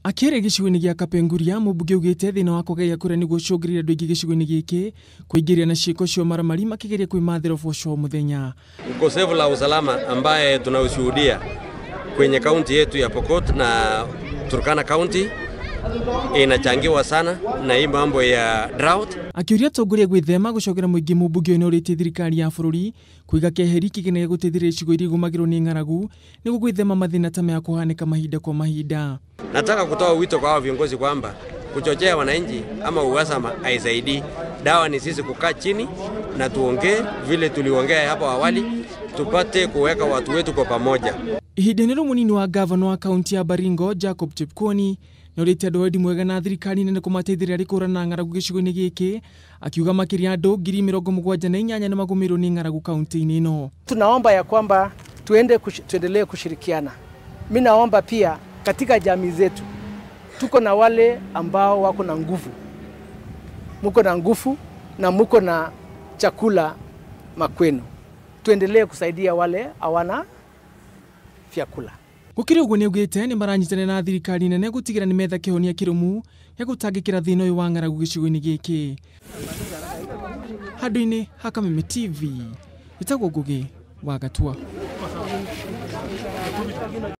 Akĩaria gĩcigo-inĩ gĩa Kapenguria, mũmbunge augĩte thĩna wa kwaga gĩa kũrĩa nĩguo ũcũngĩrĩria andũ aingĩ gĩcigo-inĩ gĩkĩ kũingĩria na ciĩko cia ũmaramari makĩgeria kwĩmathĩra ũboco wa mũthenya. Ukosefu la usalama ambaye tunaushuhudia kwenye kaunti yetu ya Pokot na Turkana County inachangiwa sana na hii mambo ya drought. Akĩũria atongoria gwĩthema gũcokera mũingĩ, mũmbunge ũyũ nĩorĩtie thirikari ya bũrũri kũiga keheri kĩgĩna gĩa gũteithĩrĩria icigo iria igũmagĩrwo nĩ ng'aragu nĩguo gwĩthema mathĩna ta maya kũhanĩka mahinda kwa mahinda. Nataka kutoa wito kwa hao viongozi kwamba kuchochea wananchi ama uhasama haisaidii. Dawa ni sisi kukaa chini na tuongee vile tuliongea hapo awali, tupate kuweka watu wetu kwa pamoja. Ihinda-inĩ rĩu mũnini wa gavana wa kaunti ya Baringo Jacob Chepkwony nĩorĩtie andũ wendi mwega na thirikari nene kũmateithĩrĩria harĩ kũhũrana na ng'aragu gĩcigo-inĩ gĩkĩ, akiuga makĩria andũ 78,000 nĩmagũmĩirwo nĩ ng'aragu kaunti-inĩ ĩno. Tunaomba ya kwamba tuendelee kushirikiana. Mimi naomba pia katika jamii zetu tuko na wale ambao wako na nguvu, muko na nguvu na muko na chakula makwenu, tuendelee kusaidia wale hawana vyakula. Gũkĩrĩ ũguo nĩaugĩte nĩ maranyitanĩra na thirikari nene gũtigĩrĩra nĩmetha kĩhonia kĩrũmu gĩa gũtangĩkĩra thĩna ũyũ wa ng'aragu gĩcigo-inĩ gĩkĩ. Handũ-inĩ ha Kameme TV, ĩtagwo Ngũgĩ wa Gatua.